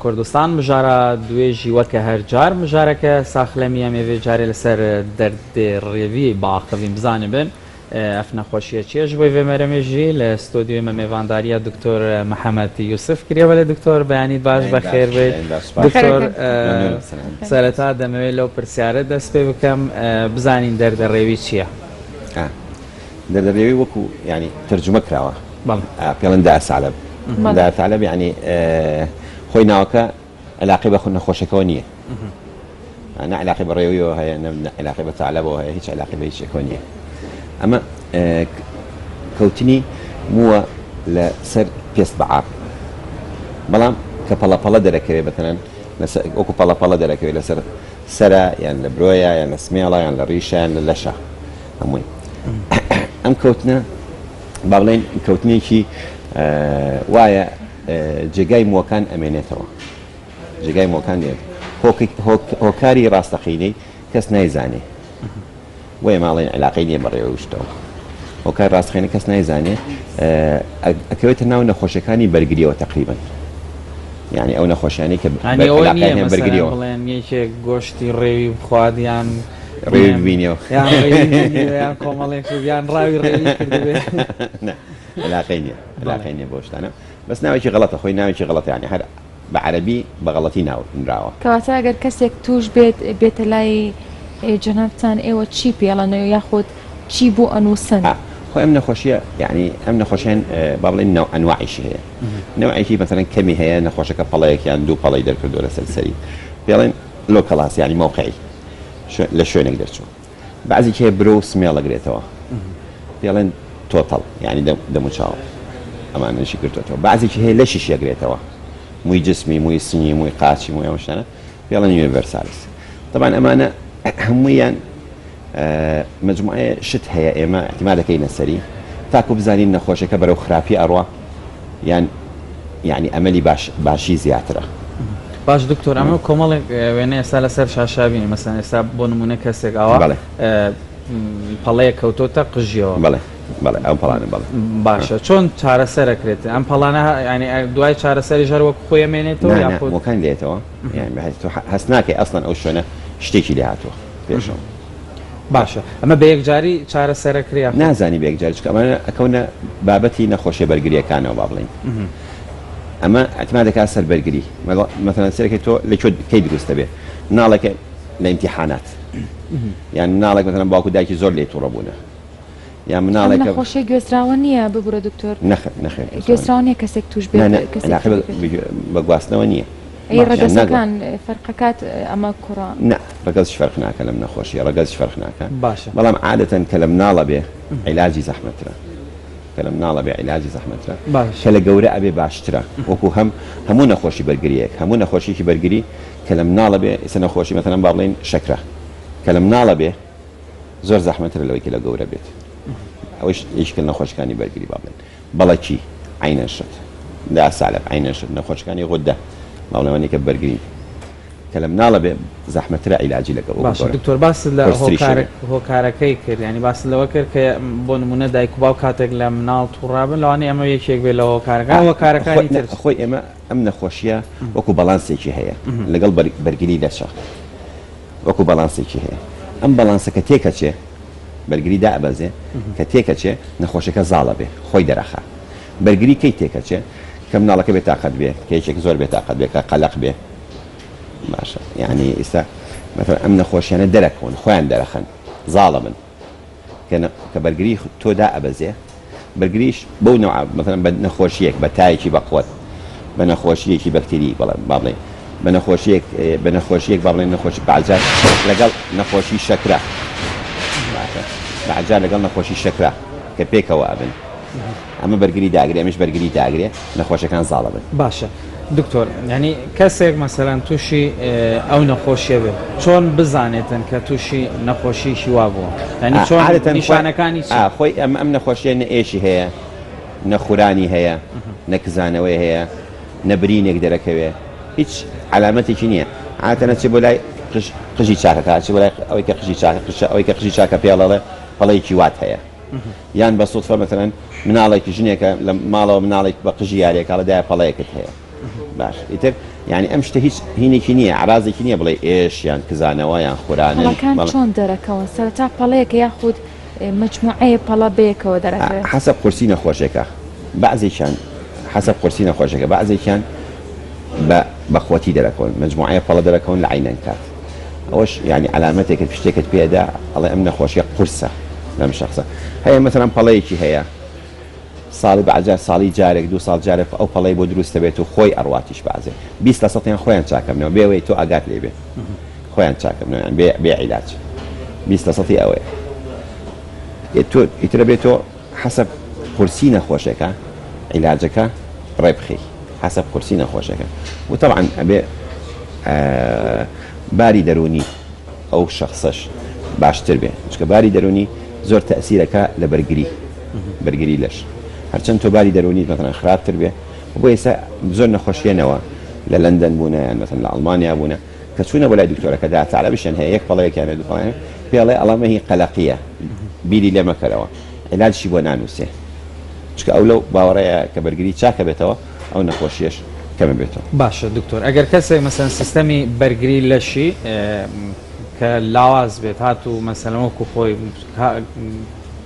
کوردستان مژارا دوێژی وەکە هەر جار مژارەکە ساخلەمیە مێ ڤێ جارێ لەسەر دەردێ ڕێوی باخڤین بزانبن ئەف نەخۆشیە چیە ژ بۆی ڤێ مەرەمێ ژی لە ستۆدیۆی مە مێڤانداریە دکتۆر محەمەد یوسف کریە بەلێ دکتۆر بەیانیت باش بەخێر بێیت دکتۆر سەرەتا دەمەوێت لەو پرسیارە دەست پێ بکەم بزانین دەردە ڕێوی چییە؟ دەردە ڕێوی وەکو یعنی تەرجومە کراوە پێڵن دار ثعلب دار ثعلب یعنی خۆی ناوەکە علاقەی بە نەخۆشەکەوە نییە نە علاقەی بە ڕێویەوە هەیە نە علاقەی بە ثعلبەوە هەیە هیچ علاقەی بە هیچ شتێکەوە نییە ئەمە کەوتنی مووە لە سەر پێست بە عام بەڵام کە پەڵە پەڵە دەرەکەوێ بەتەنەن وەکو پەڵە پەڵە دەرەکەوێت لەسەر سەرە یان لە برۆیە یان لە سمێڵە یان لە ڕیشە یان لە لەشە هەمووی ئەم کەوتنە با بڵێین کەوتنێکی وایە جێگای مووەکان ئەمێنێتەوە جێگای مووەکان دێت هۆکاری ڕاستەقینەی کەس نایزانێ بۆیە ماڵێن علاقەی نییە بەڕێوە شتەوە هۆکار ڕاستەقینە کەس نایزانێ ئەکەوێتە ناو نەخۆشیەکانی بەرگریەوە تقریبا یعنی ئەو نەخۆشیانەی کە بەرگریەوە بڵێن یەکێک گۆشتی ڕێوی بخوات یان ڕێوی ببینیەوە یان ڕێوی ببینیەوە یان کۆمەڵێک شت یان ڕاوی ڕێوی کردبێ. نا علاقەی نییە علاقەی نییە بەو شتانە بەس ناوێکی غەڵەتە خۆی ناوێکی غەڵەتە یعنی هەر بە عەرەبی بە غەڵەتی ناو نراوە. کەواتە ئەگەر کەسێک تووش بێت بێتە لای جەنابتان ئێوە چی پێڵەن یاخود چی بۆ ئەنووسن؟ خۆی ئەم نەخۆشیە یعنی ئەم نەخۆشیان با بڵێین نەوع ئەنواعیشی هەیە نەوعێکی مەسەلەن کەمی هەیە نەخۆشەکە پەڵەیەک یان دوو پەڵەی دەرکردووە لەسەر سەری پێڵێن localized یعنی مەوقعی لە شوێنێک دەرچوو بەعزێکی هەیە برۆ و سمێڵ ئەگرێتەوە پێڵێن total یعنی دەموچاو ئەمانەشی گرتوێتەوە بەعزێکی هەیە لەشیش یەگرێتەوە موی جسمی موی سنگی موی قاچی موی ئەو شتانە پێڵێن universalis طبعا ئەمانە هەموویان مجموعەیە شت هەیە ئێمە احتمال دەکەینە سەری تاکو بزانین نەخۆشەکە بەرەو خراپی ئەڕوا یان یعنی ئەمەلی باش باشی زیاترە. باش دکتۆر ئەمە کۆمەڵێک وێنە ئێستا لەسەر شاشە بینی مەسەن ئێستا بۆ نمونە کەسێک ئاوا بەڵێ پەڵەیەک کەوتۆتە قژیەوە بەڵێ بەڵێ ئەم پەڵانە بەڵێ باشە چۆن چارەسەرەکرێت ئەم پەڵانە یعنی دوای چارەسەریش هەر وەک خۆی ئەمێنێتەوە یاخود مووەکان دێتەوە یان بە تۆ هەست ناکەی ئەسڵەن ئەو شوێنە شتێکی لێ هاتووە پێشەوە. باشە ئەمە بە یەکجاری چارەسەرەکرێ یاخود؟ نازانی بە یەکجاری چونکە ئەمانە ئەکەونە بابەتی نەخۆشیە بەرگریەکانەوە با بڵێین ئەمە اعتماد دەکات سەر بەرگری مەسەلەن سەرەکەی تۆ لە کوێ کەی دروست دەبێ مناڵێکە لە ئیمتیحانات یان مناڵێک مەسەلەن باوک و دایکی زۆر لێی توڕە بوونە یان ئەم مناڵێکە نەخۆشیە گوێزراوە نییە ببورە دکتۆر؟ نەخێر نەخێر گوێزراوە نیە. گوێزراوە نییە کەسێک توش بێت نا نا کەسێکی علاقەی تری پێ بە بە گواستنەوە نییە. ئەی یان ناگوا. ڕەگەزەکان فەرقەکات ئەمە کوڕە؟ نا ڕەگەزیش فەرق ناکا لەم نەخۆشیە ڕەگەزیش فەرق ناکا باشە. بەڵام عادەتەن کە لە مناڵە بێ عیلاجی زەحمەترە کە لە مناڵە بێ عیلاجی زەحمەترە باشە. کە لە گەورە ئەبێ باشترە وەکو هەم هەموو نەخۆشی بەرگریەک هەموو نەخۆشیەکی بەرگری کە لە مناڵە بێ ئیستا نەخۆشی مەسەلەن با بڵێین شەکرە کە لە مناڵە بێ زۆر زەحمەترە لەوەی کە لە گەورە بێت ئەوەیش یەکێکە لە نەخۆشیەکانی بەرگری با بڵێین بەڵەکی عەینەن شت دا سالب عەینەن شت نەخۆشیەکانی غودە با بڵێین ئەوانەی کە بەرگرین کە لە مناڵە بێ زەحمەترە عیلاجی لە گەورە باشە دکتۆر باست لە قورستریش هۆکارە ئەبێ. هۆکارەکەی کرد یانی باست لەوە کرد کە بۆ نمونە دایک و باوک کاتێک لە مناڵ توڕە بن لەوانەیە ئەمە یەکێک بێت لە هۆکارەکان هۆکارەکانی تر خۆی ئێمە ئەم نەخۆشیە وەکو بەڵانسێکی هەیە لەگەڵ بەرگری لەشە وەکو بەڵانسێکی هەیە ئەم بەڵانسە کە تێکەچێ بەرگری دائەبەزێ کە تێکەچێ نەخۆشەکە زاڵە بێ خۆی دەرەخا بەرگری کەی تێکەچێ کە مناڵەکە بێتاقەت بێ کە یەکێک زۆر بێتاقەت بێ کە قەلەق بێ باشە یعنی ئیستا مەسەلەن ئەم نەخۆشیانە دەرەکەون خۆیان دەرەخەن زاڵە بن کە کە بەرگری تۆ دائەبەزێ بەرگریش بەو نەوعە مەسەلەن بە نەخۆشییەک بە تایەکی بەقوەت بە نەخۆشییەکی بەکتری بەڵێ با بڵێین بە نەخۆشییەک بە نەخۆشییەک با بڵێین نەخۆشی بەعجار لەگەڵ نەخۆشی شەکرە باشە بەعجار لەگەڵ نەخۆشی شەکرە کە پێکەوە ئەبن ئەمە بەرگری داگرێ ئەمیش بەرگری داگرێ نەخۆشەکان زاڵە بن. باشە دکتۆر یانی کەسێک مەسەلەن توشی ئەو نەخۆشیە بێت چۆن بزانێتن کە توشی نەخۆشیکی وا بووە یانی چۆن عادەتەن خۆی نیشانەکانی چین؟ خۆی ئەم ئەم نەخۆشیە نە ئێشی هەیە نە خورانی هەیە نە کزانەوەی هەیە نە برینێک دەرەکەوێ هیچ عەلامەتێکی نییە عادەتەن ئەچێ بۆ لای قژ قژی چاکەکە ئەچێ بۆ لای ئەوەی کە قژی چاکە قژ ئەوەی کە قژی چاکە پێڵەڵێ پەڵەیەکی وات هەیە یان بە سوتفە مەسەلەن مناڵێکی ژنێکە لە ماڵەوە مناڵێک بە قژی یاریەکە ئەڵێ دایە پەڵەیەکت هەیە باش ئیتر یانی ئەم شتە هیچ هینێکی نییە عەرازێکی نییە بڵێ ئێش یان کزانەوە یان خورانن پەڵەکان بەڵێ. چۆن دەرەکەون سەرەتا پەڵەیەکە یاخود مەجموعەیە پەڵە بەیەکەوە دەرەکەوێت؟ حەسەب قورسی نەخۆشێکە بەعزێکیان حەسەب قورسی نەخۆشەکە بەعزێکیان بە بەخۆتی دەرەکەون مەجموعەیە پەڵە دەرەکەون لە عەینەن کات ئەوەش یانی عەلامەتێکت شتێکت پێدا ئەڵێ ئەم نەخۆشیە قورسە لەم شەخسە هەیە مەسەلەن پەڵەیەکی هەیە ساڵی بەعزجار ساڵی جارێک دوو ساڵ جارێک ئەو پەڵەی بۆ دروست دەبێت و خۆی ئەڕواتیش بەعزێ 20 لە سەتیان خۆیان چاکەبنەوە بێ ئەوەی تۆ ئاگات لێ بێ خۆیان چاکەبنەوە یان بێ بێ عیلاج 20 لە سەتی ئەوەیە تۆ ئیترە بێ تۆ حەسەب قورسی نەخۆشێکە عیلاجەکە ڕێ بخەی حەسەب قورسی نەخۆشەکە و تەبعەن ئەبێ باری دەروونی ئەو شەخسەش باشتر بێ چونکە باری دەروونی زۆر تەئسیرەکا لە بەرگری بەرگری لەش هەرچەند تۆ باری دەروونیت مەتەلەن خراپتر بێ بۆ ئێستا زۆر نەخۆشیەنەوە لە لەندەن بوونە یان مەتەلەن لە ئەڵمانیا بوونە کە چوونە بۆ لای دکتۆرەکە داتعلەبیشیان هەیە یەک پەڵەیەکیان هەیە دوو پەڵەیان پێ ئەڵێ ئەڵەمە هی قەلەقیە بیری لێ مەکەرەوە عیلاجشی بۆ نانووسێ چونکە ئەو لەو باوەڕەیە کە بەرگری چاکە بێتەوە ئەو نەخۆشیەش کەمە بێتەوە. باشە دکتۆر ئەگەر کەسێک مەسەلەن سیستەمی بەرگری لەشی کە لاواز بێت هات و مەسەلەن وەکو خۆی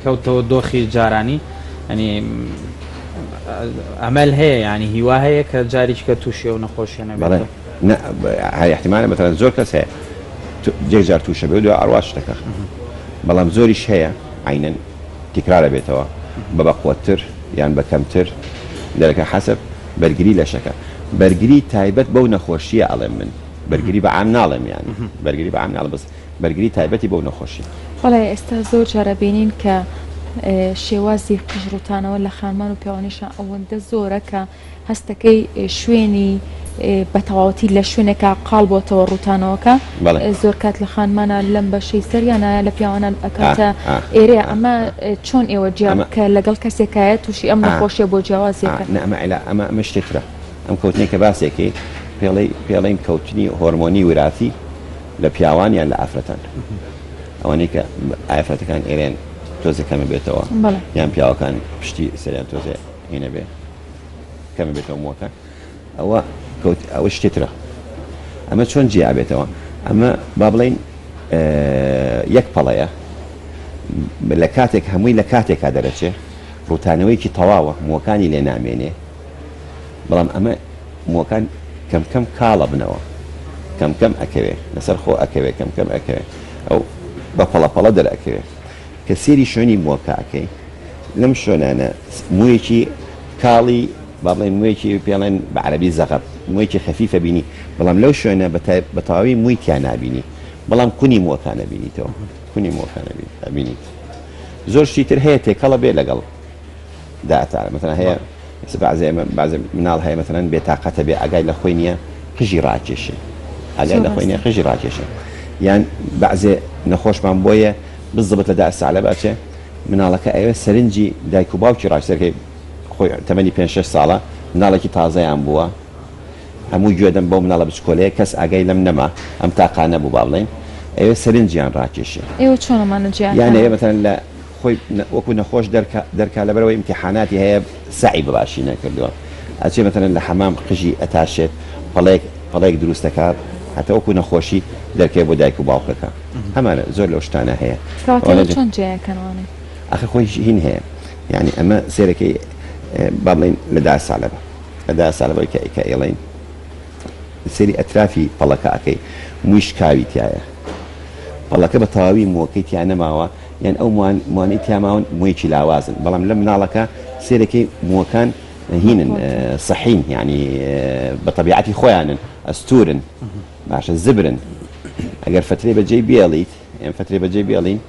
کەوتەوە دۆخی جارانی ینی ئەمەل هەیە ینی هیوا هەیە کە جاریشکە تووشی ئەو نەخۆشیە بەڵێ نەبێت؟ نا هەیە احتمالە مەسەلەن زۆر کەس هەیە یەک جار تووشە بێ و دوای ئەڕوا شتەکە بەڵام زۆریش هەیە عەینەن تکرار ئەبێتەوە بە بەقوەتتر یان بە کەمتر دەرەکە حەسەب بەرگری لەشەکە بەرگری تایبەت بەو نەخۆشیە ئەڵێم من بەرگری بە عام ناڵێم یانی بەرگری بە عام ناڵێم بەس بەرگری تایبەتی بەو نەخۆشیە. بەڵێ ئێستا زۆر جار ئەبینین کە شێوازی قژ ڕوتانەوە لە خانمان و پیاوانیشا ئەوەندە زۆرە کە هەستەکەی شوێنی بە تەواوەتی لە شوێنێکا قاڵ بۆتەوە ڕووتانەوەکە زۆر کات لە خانمانە لەم بەشەی سەریانە لە پیاوانە ئەکاتە ئێرەیە ئەمە چۆن ئێوە جیا کە لەگەڵ کەسێکایە تووشی ئەم نەخۆشیە بۆ جیاوازیەکە ئەمە عیلا ئەمە ئەمە شتێکرا ئەم کەوتنەی کە باسێکی پێڵی پێڵین کەوتنی هۆرمۆنی وراثی لە پیاوان یان لە ئافرەتان ئەوانەی کە ئافرەتەکان ئێرێن تۆزێ کەمە بێتەوە یان پیاوەکان پشتی سەریان تۆزێ هینە بێ کەمە بێتەوە مووەکە ئەوە کەوت ئەوە شتێ ترە ئەمە چۆن جیا بێتەوە ئەمە با بڵین یەک پەڵەیە لە کاتێک هەمووی لە کاتێکا دەرەچێ ڕوتانەوەیکی تەواوە مووەکانی لێ نامێنێ بەڵام ئەمە مووەکان کەم کەم کاڵە بنەوە کەم کەم ئەکەوێ لەسەر خۆ ئەکەوێ کەم کەم ئەکەوێ ئەو بە پەڵە پەڵە دەرئەکەوێ کە سێری شوێنی مووەکە ئەکەی لەم شوێنانە موویەکی کاڵی با بڵێین موویەکی پێڵێن بە عەرەبی زەغەب موویەکی خەفیفە بینی بەڵام لەو شوێنە بە تەواوی مووی تیا نابینی بەڵام کونی مووەکان ئەبینیتەوە کونی مووەکان ئەبینیت زۆر شتی تر هەیە تێکەڵە بێ لەگەڵ داتا مەسەلەن هەیە ئێستا بەعزێ ئێمە بەعزێ مناڵ هەیە مەسەلەن بێتاقەتە بێ ئاگای لە خۆی نییە قژی ڕاکێشێ ئاگای لە خۆی نییە قژی ڕاکێشێ یان بەعزێ نەخۆشمان بۆیە بزبت لە داء الثعلب ئەچێ مناڵەکە ئەیەوێ سەرنجی دایک و باوکی ڕاکێشێ خۆی تەمەنی پێنج شەش ساڵە مناڵێکی تازەیان بووە هەموو گوێ دەم بەو مناڵە بچکۆلەیە کەس ئاگای لەم نەما ئەم تاقانە بوو با بڵێین ئەیەوێ سەرنجیان ڕاکێشێ ئێوە چۆن ئەمانە جیا یان ئەیەوێ مەسەلەن لە خۆی وەکو نەخۆش دەرکا دەرکا لەبەرئەوەی ئیمتیحاناتی هەیە سەعی بە باشی نەکردووە ئەچێ مەسەلەن لە حەمام قژی ئەتاشێت پەڵەیەک پەڵەیەک دروست دەکات هەتا وەکو نەخۆشی دەرکەوێت بۆ دایک و باوکەکە هەمانە زۆر لەو شتانە هەیە کەواتە ئێوە چۆن جیایەکەن وانەی؟ ئاخر خۆی هین هەیە یانی ئەمە سێرەکەی با بڵێین لە دار سالەبە لە دار سالەبەی کە کە ئێڵێین سێری ئەترافی پەڵەکە ئەکەی مووی شکاوی تایە پەڵەکە بە تەواوی مووەکەی تیا نەماوە یان ئەو موانەی تیا ماون موویەکی لاوازن بەڵام لە مناڵەکە سێرەکەی مووەکان هینن سەحین یعنی بە تەبیعەتی خۆیانن ئەستورن باشە زبرن ئەگەر فترەی بەجێی بێڵیت ئێم فترەی بەجێ بێڵین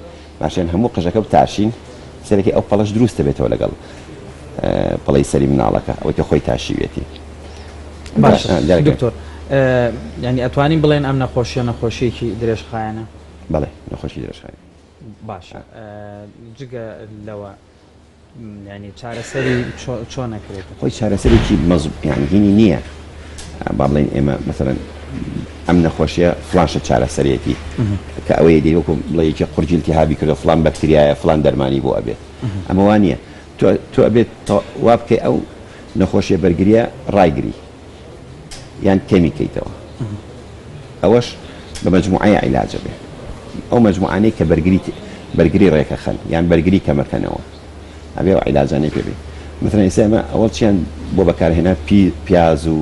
باشێن هەموو قژەکە بتاشین سەرەکی ئەو پەڵەش دروست دەبێتەوە لەگەڵ پەڵەی سەری مناڵەکە ئەوەی کە خۆی تاشیوێتی. باشە دکتۆر یانی ئەتوانین بڵێن ئەم نەخۆشیە نەخۆشیەکی درێژخایەنە؟ بەڵێ نەخۆشی درێژخایەنە. باشە جگە لەوە یانی چارەسەری چۆن ئەکرێت؟ خۆی چارەسەرێکی مەز یانی هینی نییە با بڵێین ئێمە مەسەلەن ئەم نەخۆشیە فڵان شت چارەسەرێتی کە ئەوەیە دێ وەکو بڵێ یەکێ قورگی التهابی کردو فڵان بەکتریایە فڵان دەرمانی بۆ ئەبێت ئەمە وا نییە تۆ تۆ ئەبێت وا بکەی ئەو نەخۆشیە بەرگریە ڕایگری. یان کەمی کەیتەوە ئەوەش بە مەجموعەی عیلاجە بێ ئەو مەجموعانەی کە بەرگری بەرگری ڕێکەخەن یان بەرگری کەمەکەنەوە ئەبێ ئەو عیلاجانەی پێ بێ مەسەلەن ئێستا ئێمە ئەوەڵ چیان بۆ بەکارهێنا پی پیاز و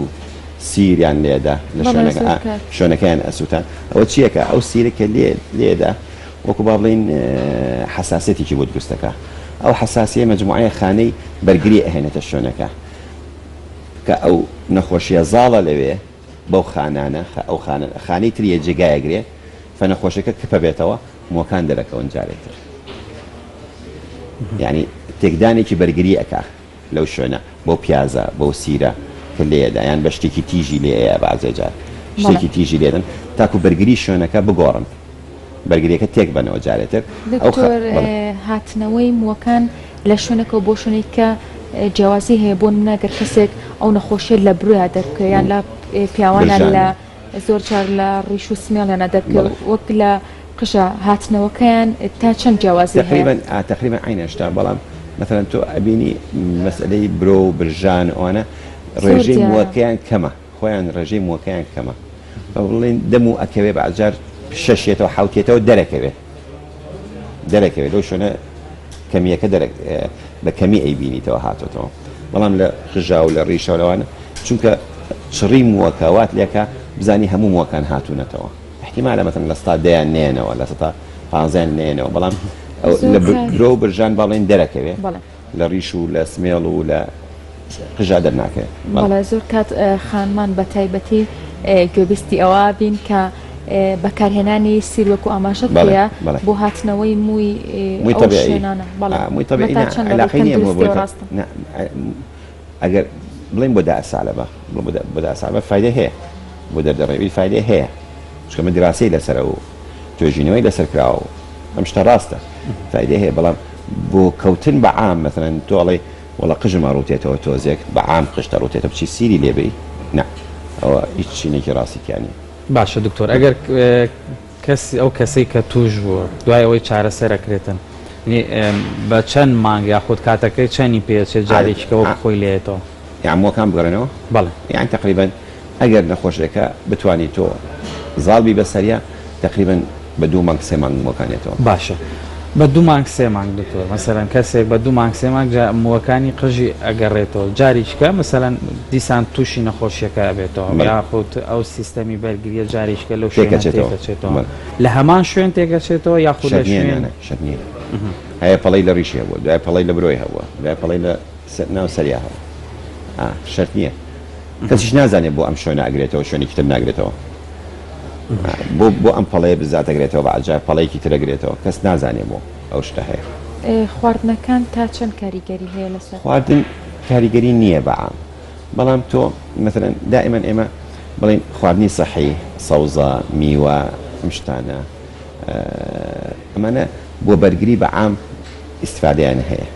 سیریان لێدا لە بەڵێ شوێنەکە زۆر ئا کات. شوێنەکەیان ئەسووتان ئەوە چیەکە ئەو سیرە کە لێ لێدا وەکو با بڵێین حەساسیەتێکی بۆ دروست دەکا ئەو حەساسیە مەجموعەیە خانەی بەرگری ئەهێنێتە شوێنەکە کە ئەو نەخۆشیە زاڵە لەوێ بەو خانانە ئەو خانە خانەی تریە جێگای ئەگرێ فە نەخۆشەکە کپە بێتەوە موەکان دەرەکەون جارێ تر یانی تێکدانێکی بەرگری ئەکا لەو شوێنە بەو پیازە بەو سیرە کە لێیەدا یان بە شتێکی تیژی لێ ئەیا بەعزێ جار شتێکی تیژی لێدەن تاکو بەرگری شوێنەکە بگۆڕن بەرگریەکە تێک بەنەوە جارێ تر ئەو خە دکتۆر بەڵێ. هاتنەوەی مووەکان لە شوێنێکەوە بۆ شوێنێک کە جیاوازی هەیە بۆ نمونە گەر کەسێک ئەو نەخۆشیە لە برۆیا دەربکەوێ یان لە پیاوانە لە زۆر جار لە ڕیش و سمێڵیانە دەربکەوێ وەک لە قژە هاتنەوەکەیان تا چەند جیاوازی هەیە؟ تەقریبەن تەقریبەن عەینە شتە بەڵام مەسەلەن تۆ ئەبینی مەسەلەی برۆ و برژان و ئەوانە ڕێژەی مووەکەیان کەمە خۆیان ڕێژەی مووەکەیان کەمە بە بڵێن دەم و ئەکەوێ بەعجار شەشێتەوە حوتێتەوە دەرەکەوێ دەرەکەوێت لەو شوێنە کەمیەکە دەرە بە کەمی ئەیبینیتەوە هاتۆتەوە بەڵام لە قژا و لە ڕیشە و لەوانە چونکە چڕی مووەکە وات لێکا بزانی هەموو مووەکان هاتوونەتەوە احتیمالە مەسەن لە ستا دەیان نێنەوە لە سەتا پانزەیان نێنەوە بەڵام لە برۆ و برژان با بڵێین دەرەکەوێ لە ڕیش و لە سمێڵ و لە قژا دەرناکەوێت. بەڵێ زۆر کات خانمان بە تایبەتی گوێبیستی ئەوە بین کە بەکارهێنانی سیر وەکو ئاماژەت پێیە بۆ هاتنەوەی مووی ئەو شوێنانە بەڵێ مووی تەبیعی تا چەند لە ڕووی تەندروستیەوە ڕاستە؟ ئەگەر بڵێین بۆ داء الثعلبە بۆ داء الثعلبە فایدەی هەیە بۆ دەردەڕێوی فایدەی هەیە چونکە من دراسەی لەسەرە و توێژینەوەی لەسەر کراوە و ئەم شتە ڕاستە فایدەی هەیە بەڵام بۆ کەوتن بە عام مەسەلەن تۆ ئەڵێی وەڵا قژم ئەڕوتێتەوە تۆزێک بە عام قژت ئەڕوتێتەوە بچی سیری لێ بێی نا ئەوە هیچ چینێکی ڕاستی تیا نیە. باشە دکتۆر ئەگەر کەس ئەو کەسەی کە توش بووە دوای ئەوەی چارەسەر ئەکرێتن بە چەند مانگ یاخود کاتەکەی چەنی پێ ئەچێت جارێکی کە وەک خۆی لێیەتەوە؟ یان مووەکان بگەڕێنەوە؟ بەڵێ. یان تەقریبەن ئەگەر نەخۆشێکە بتوانی تۆ زاڵ بی بەسەریا تەقریبەن بە دوو مانگ سێ مانگ مووەکان یەتەوە. باشە بە دوو مانگ سێ مانگ دکتۆر مەسەلەن کەسێک بە دوو مانگ سێ مانگ جا مووەکانی قژی ئەگەڕێتەوە جاریچکە مەسەلەن دیسان تووشی نەخۆشیەکە ئەبێتەوە یاخود ئەو سیستەمی بەرگریە جاریچکە لەو شوێنە تێکەچێتەوە لە هەمان شوێن تێکەچێتەوە یاخود لە شوێن شەرت نییە هەیە پەڵەی لە ڕیشی هەبووە دوای پەڵەی لە برۆی هەبووە دوای پەڵەی لە ناو سەریا هەبووە شەرت نییە کەسیش نازانێت بۆ ئەم شوێنە ئەگرێتەوە شوێنێکی تر ناگرێتەوە بۆ بۆ ئەم پەڵەیە بزات ئەگرێتەوە بە عجار پەڵەیەکی تر ئەگرێتەوە کەس نازانێ بۆ ئەو شتە هەیە. خواردنەکان تا چەند کاریگەری هەیە لەسەر؟ خواردن کاریگەری نییە بە عام بەڵام تۆ مەسەلەن دائیمەن ئێمە بڵێین خواردنی سەحی سەوزە میوە ئەم شتانە ئەمانە بۆ بەرگری بە عام ئیستفادەیان هەیە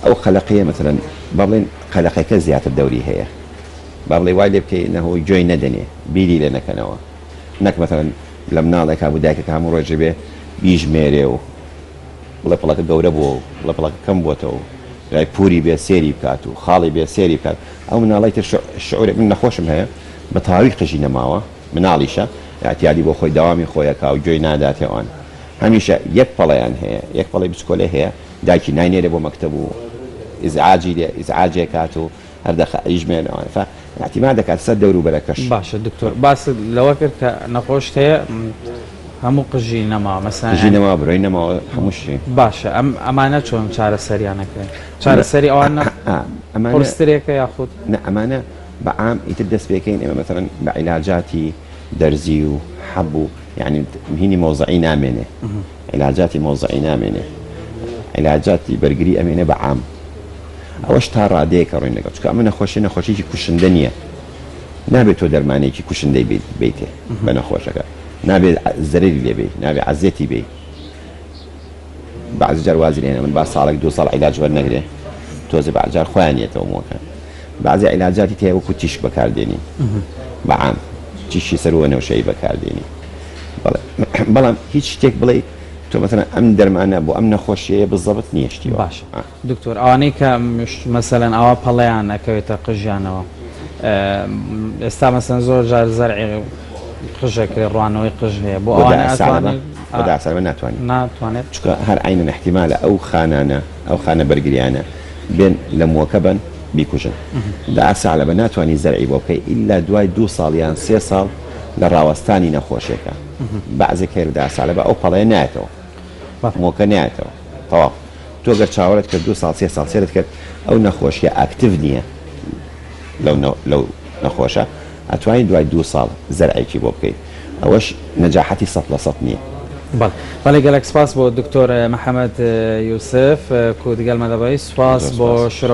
ئەو قەلەقیە مەسەلەن با بڵێین قەلەقەکە زیاتر دەوری هەیە با بڵێ وای لێ بکەی نەهۆ گوێی نەدەنێ بیری لێ نەکەنەوە نەک مەسەلەن لە مناڵێکا بوو دایکەکە هەموو ڕۆژێ بێ بیژمێرێ و بڵێ پڵەکە گەورە بووە و بڵێ پڵەکە کەم بووەتەوە و دوای پوری بێ سێری بکات و خاڵی بێ سێری بکات ئەو مناڵی تر شعورێک من نەخۆشم هەیە بە تەواوی قژی نەماوە مناڵیشە ئیعتیادی بۆ خۆی دەوامی خۆیەکا و گوێی ناداتێ ئەوان هەمیشە یەک پەڵەیان هەیە یەک پەڵەی بچکۆلەی هەیە دایکی ناینێرێ بۆ مەکتەب و ئیزعاجی لێ ئیزعاجێ کات و هەر دەخە ئەیژمێنەوە فە ئیعتیماد دەکات سەر دەوروبەرەکەش. باشە دکتۆر باست لەوە کرد کە نەخۆشت هەیە هەموو قژی نەماوە مەسەلەن قژی نەماوە برۆی نەماوە هەموو شتی. باشە ئەم ئەمانە چۆن چارەسەریان ئەکرێن چارەسەری ئەوان نە ئەمانە قورسترێکە یاخود؟ نا ئەمانە بە عام ئیتر دەست پێکەین ئێمە مەسەلەن بە عیلاجاتی دەرزی و حەب و یانی هینی مەوزعی نامێنێ عیلاجاتی مەوزعی نامێنێ عیلاجاتی بەرگری ئەمێنێ بە عام ئەوەش تا ڕادەیەکە ڕووی لەگەڵ چونکە ئەمە نەخۆشی نەخۆشیی کوشندە نییە نابێت تۆ دەرمانێکی کوشندەی بیتێ بە نەخۆشەکە نابێت زەرری لێ بێ نابێت عەزێتی بێ بەعزی جار وازی لێنە من با ساڵێک دو ساڵ عیلاج وەرنەگرێ تۆزێ بەعجار خۆیان یەتەوە مووەکان بەعزی عیلاجاتی تێ وەکو تیشک بەکاردێنی بە عام تیشکی سەر وەنەوشەیی بەکاردێنی بەڵێ بەڵام هیچ شتێک بڵێ تۆ مەسەلەن ئەم دەرمانە بۆ ئەم نەخۆشیەیە بزەبت نییە شتی وا. باشە دکتۆر ئەوانەی کە مەسەلەن ئاوا پەڵەیان ئەکەوێتە قژیانەوە. ئێستا مەسەن زۆر جار زەرعی قژەکرێ ڕوانەوەی قژ هەیە بۆ ئەوانە ئەتوانێت بۆ داسەلەبە ناتوانێت ناتوانێت چونکە هەر عەینەن ئیحتیمالە ئەو خانانە ئەو خانە بەرگریانە بێن لە مووەکە بن بیکوژن داسەلەبە ناتوانی زەرعی بۆ بکەی ئیلا دوای دوو ساڵ یان سێ ساڵ لە ڕاوەستانی نەخۆشیەکە بەعزێک هەیە لە داسەلەبە ئەو پەڵەیە نایەتەوە مووەکە نایەتەوە تەواو تۆ گەر چاوەڕێت کرد دوو ساڵ سێ ساڵ سێرت کرد ئەو نەخۆشیە active نییە لەو لەو نەخۆشە ئەتوانی دوای دوو ساڵ زەرعێکی بۆ بکەیت ئەوەش نەجاحەتی 100% نییە. بەڵێ بەڵێ گەلەک سپاس بۆ دکتۆر محمد یوسف کو دگەل مە دەبەی سپاس بۆ شرۆ.